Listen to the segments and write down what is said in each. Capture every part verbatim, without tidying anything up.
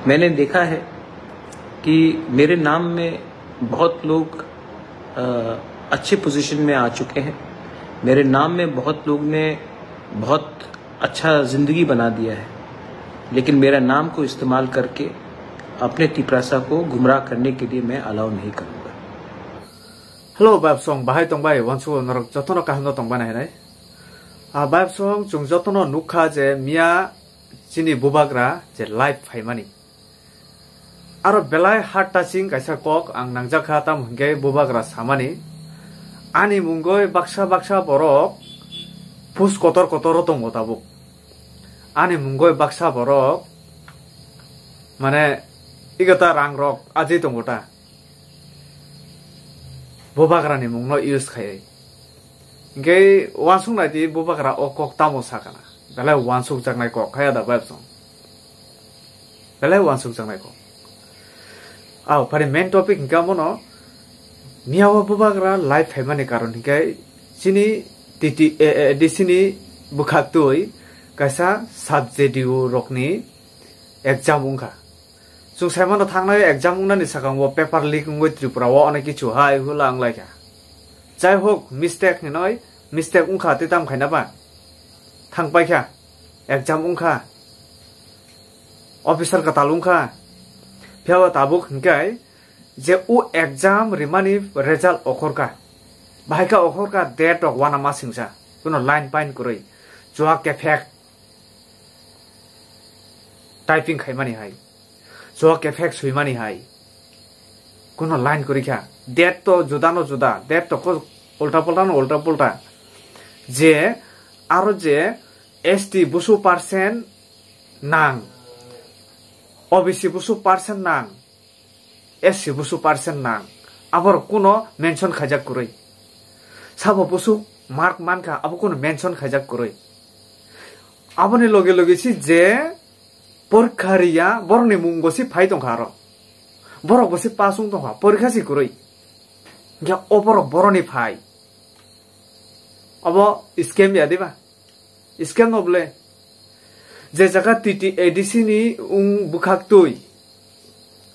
मैंने देखा है कि मेरे नाम में बहुत लोग अ, अच्छे पोजीशन में आ चुके हैं। मेरे नाम में बहुत लोग ने बहुत अच्छा ज़िंदगी बना दिया है, लेकिन मेरा नाम को इस्तेमाल करके अपने तिपरासा को गुमराह करने के लिए मैं अलाउ नहीं करूँगा। Hello, Bayapsong, bahai tongbai, wansu norok jotono kaham no tongbai nai nai. Ah, Bayapsong, chung jotono nukha je miya chini bubagra je live phaimani. Aro belai heart touching kaisa kok ang nangjakha, tamo hwnkhe bubagra samani, ani mungoi baksa baksa borok pus kotor kotor o tongo tabuk. Ani mungoi baksa borok, mane, igata rang rok aji tongo ta. Bubagrani mungno use khai. Hingke wansuk nai di bubagra o kok tamo sakana. Belai wansuk jaknai kok, haya da Bayapsong. Belai wansuk jaknai kok. Aw, phari main topic hingke amono, miya o bubagra live phaimani karon hingke chini T T A A D C ni bwkhak twi kaisa sub J D O rokni exam wngkha. Chwng saimano thangnai exam wngnani sakang bo paper leak wngwi Tripura o onek kichu hai hula wnglaikha. Jai hok, mistake hinoi, mistake wngkha tei tam khaina ba? Thang paikha, exam wngkha, officer kwtal wngkha. Phiya bo tabuk hingke je o exam rimani result okhorkha. Bahai khe okhorkha date rok uanama singsa. Kuno line pain kwrwi. Chuak kephek typing khaimani hai. Chuak kephek swimani hai. Kuno line kwrwi kha. Date to juda no juda. Date to ko ulta pulta no ulta pulta. Je aro je S T busu percent nang. O B C busu percent nang. S C busu percent nang. Aborok kuno mention khaijak kwrwi. Sabo busu mark mankha, abo kuno mention khaijak kwrwi. Aboni loge loge si je porikha riya, borokni mung bo si phai tongkha aro. Borok bo si pass wng tongkha, porikha si kwrwi. Hingkhe o borok boroni phai. Obo scam ya diba? Scam no bole. Je jaga T T A D C ni wng bwkhak twi,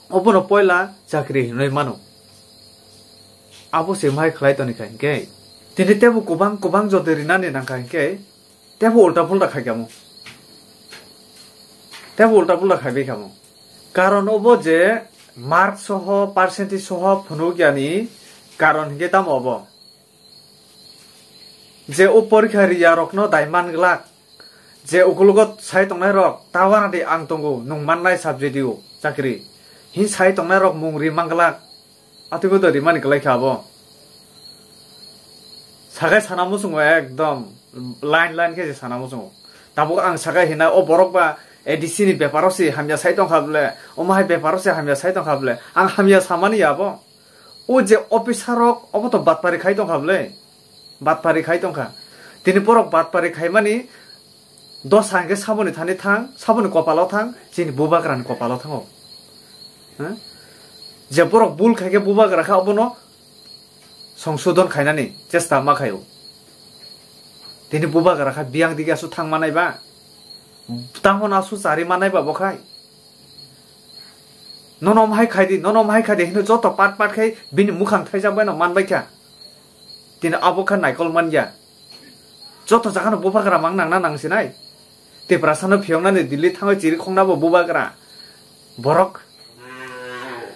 obono poila chakri hinwi mano. Abo se mai khlai toni kha hinkhe. Tini tebo kubang kubang jodi rinani nangkha hinkhe, tebo ulta pulta khai kamo. Tebo ulta pulta khai bai kamo. Karon obo je mark soho, percentage soho phunuk yani karon hinkhe tamo obo. Je o porikha riya rokno dai man glak, je ukulugo sai tongnai rok, ta wana di ang tongo, nung mannai subject o chakri. Hin sai tongnai rok mung ri man glak, atwgo to rimani kwlai kha abo. Sagai sana muchungo ekdom line line khe je sana muchungo. Tabuk ang sagai hina o borok ba A D C ni beparo se hamya sai tongkha bole, omo hai beparo se hamya sai tongkha bole, ang hamya samani ya abo. O je officer rok, obo to batpari khai tongkha bole. Batpari khai tongkha. Tini borok batpari khaimani dosa hingke saboni thani thang, saboni kopalo thang, chini bubagrani kopalo thango. Ha? Je borok bul khaikhe bubagra kha, obono songsodon khainani chesta ma khaio. Tini bubagra kha biyang dige asu thang manai ba? Tamo na asu chari manai ba bo khai? Nono omo hai khai di, nono omo hai khai di, hino joto pat pat khai bini mukhang thaijak bai no man bai kha. Tini abo kha naikol man ya. Joto jaga no bubagra mang nang na nang sinai. Tiprasa no phiyok nani Delhi thangwi chiri khong na bo bubagra. Borok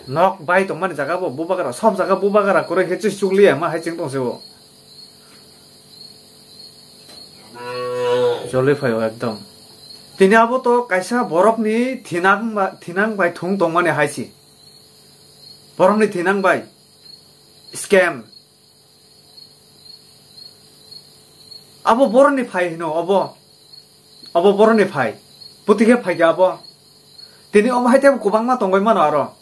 nok bai tong mani jaga bo bubagra. Sob jaga bubagra kwrwi khe chis chukli ya ma hai ching tong se bo. Jolwi phaio ekdom. Tini abo to kaisa borokni thinang ba, thinang bai thung tongmani hai si. Borokni thinang bai scam. Abo borokni phai hino obo. Abo borokni phai. Puti khe phai khe abo. Tini omo hai tebo kwbangma tongwi mano aro.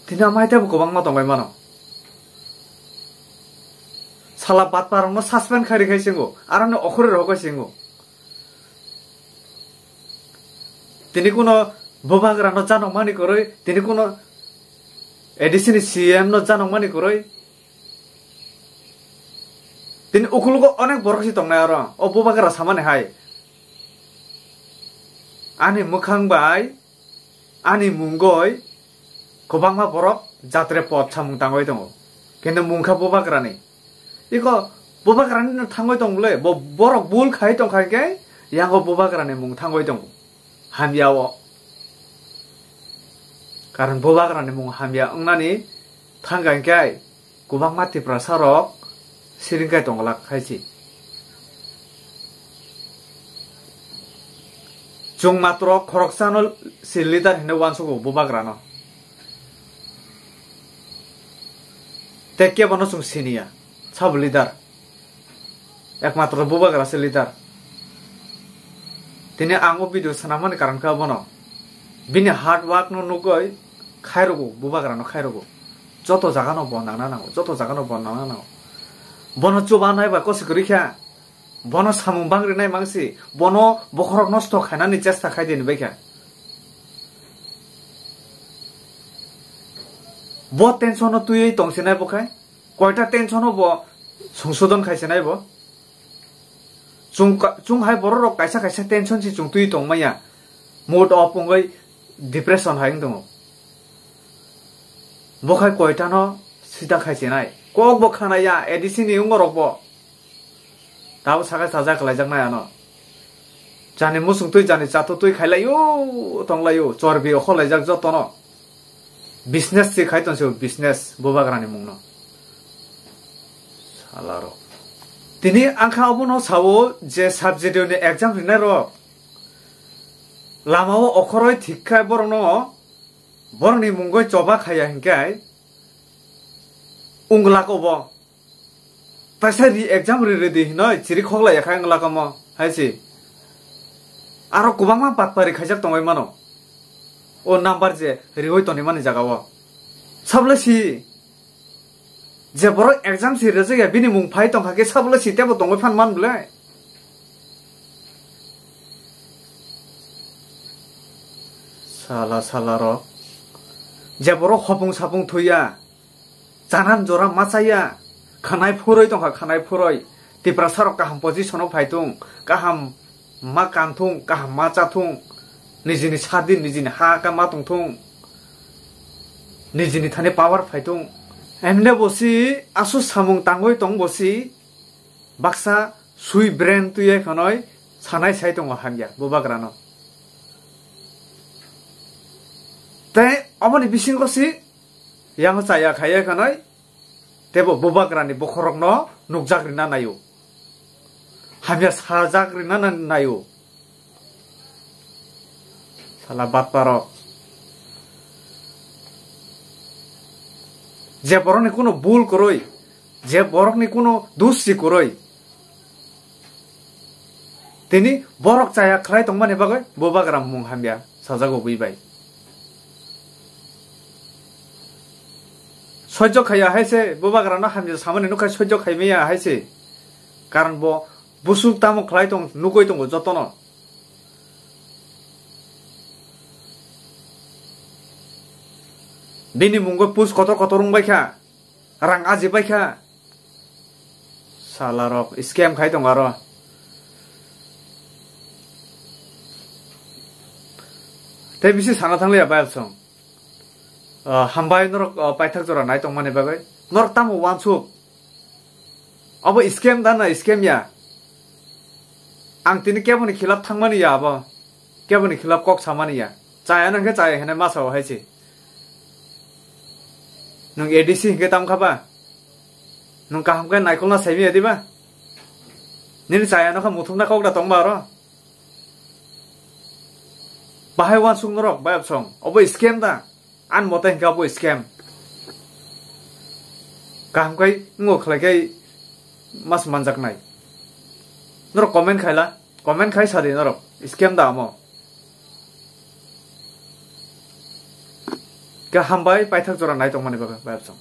Tini omo hai tebo kwbangma tongwi mano. Sala batpa rokno suspend khai rikhe singo, aroni okhori rokoi singo. Tini kuno bubagra no janok mani kwrwi, tini kuno A D C ni C M no janok mani kwrwi. Tini ukulugo onek borok si tongnai oro, o bubagra samani hai. ani mwkhang bai, ani mungoi kwbangma borok jatre pot samung tangwi tongo. Kintu mungkha bubagrani. Iko bubagrani no thangwi tong bwle, bo borok bul khai tong kha khe yango bubagrani mung thangwi tongo. Hamya o. Karon bubagrani mung hamya wngnani thangkha khe kwbangma Tiprasa rok siring kai tong glak hai se. Chwng matro khoroksano si leader hinwi uansugo bubagrano. Tei kebono chwng siniya, sabo leader. Ekmatro bubagra se leader. Tini ang o video swnamani karon khe abono. Bini hard work no nugwi khairogo, bubagra no khairogo. Joto jaga no bo nangna nango, joto jaga no bo nangna nango. Bono chuba nai ba kosi kwrwi kha. Bono samung bangri nai mangsi, bono bokhorok nosto khainani chesta khai dini bai kha. Bo tension no twiwi tongsinai bo khai. Koita tension o bo songsodon khaisinai bo. Chwng ka-, chwng hai borok rok kaisa kaisa tension si chwng twi tong maya. Mood off wngwi depression hai wng tongo. Bo khai koita no sida khaisinai. Kok bo khanaya A D C ni wngorok bo. Tabo saka chaja khlaijaknai ano. Jani muchung twi jani chato twi khailaio tonglaio chorbi okholaijak jotono. Business se khai tongse business bubagrani mungno. Salarok. Tini angkha obono sawo je subject ni exam rinai rok. Lamao okhoroi thik khai borokno borokni mungoi choba khaya hinkhai unglak obo. Taisa ri exam ri redi hinoi chiri khoklai ya khai wngla kamo hai se. Aro kwbangma patpari khaijak tongwi mano. O number je riwi tongwi mani jaga o. Sabole si je borok exam si rejak ya bini mung phai tongkha khe sabole si tebo tongwi phan man bwle. Sala sala rok. Je borok hopung sapung thuya. Chanan jora ma chaya, khanai phuroi tongkha, khanai phuroi. Tiprasa rok kaham position o phaitung, kaham ma kanthung, kaham ma chathung, nijini sadin, nijini ha ka ma tongthung, nijini thani power phaitung. Emne bo si asu samung tangwi tong bo si, baksa sui brain twi ya khanoi sanai sai tongo hamya bubagrano. Tei oboni bisingo si yang chaya khaiya khanai, tebo bubagrani bokhorokno nukjak rina naio. Hamya sajak rina na-, naio. Sala batparok. Je borokni kuno bul kwrwi, je borokni kuno dusti kwrwi, tini borok chaya khlai tongmani bagwi bubagra mung hamya sajago bui bai. Sojjo khaiya hai se, bubagrano hamya samani nukha sojjo khaimaya hai se. Karon bo busuk tamo khlai tong, nukoi tongo jotono. Bini mungo pus kotor kotor wngbai kha, rang aji bai kha. Sala rok scam khai tongo aro. Tei bisi sana thangliya bayapsong. Ah, hambai norok, ah, paithak jora nai tongmani bagwi. Norok tamo wansuk. Abo scam da na scam ya? Ang tini keboni khilap thangmani ya abo. Keboni khilap kok samani ya. Chaya nang khe chaya hene masa o hai se. Nung A D C hinkhe tam kha ba? Nung kaham khe naikolna saimaya diba? Nini chaya nokha muthumna kok da tongba aro? Bahai wansuk norok bayapsong. Obo scam da? An mote hinkhe obo scam. Kaham khai ngo khlai khai mas manjak nai. Norok comment khaila. Comment khai sadi norok. Scam da amo. Khe hambai paithak jora nai tongmani bagwi bayapsong.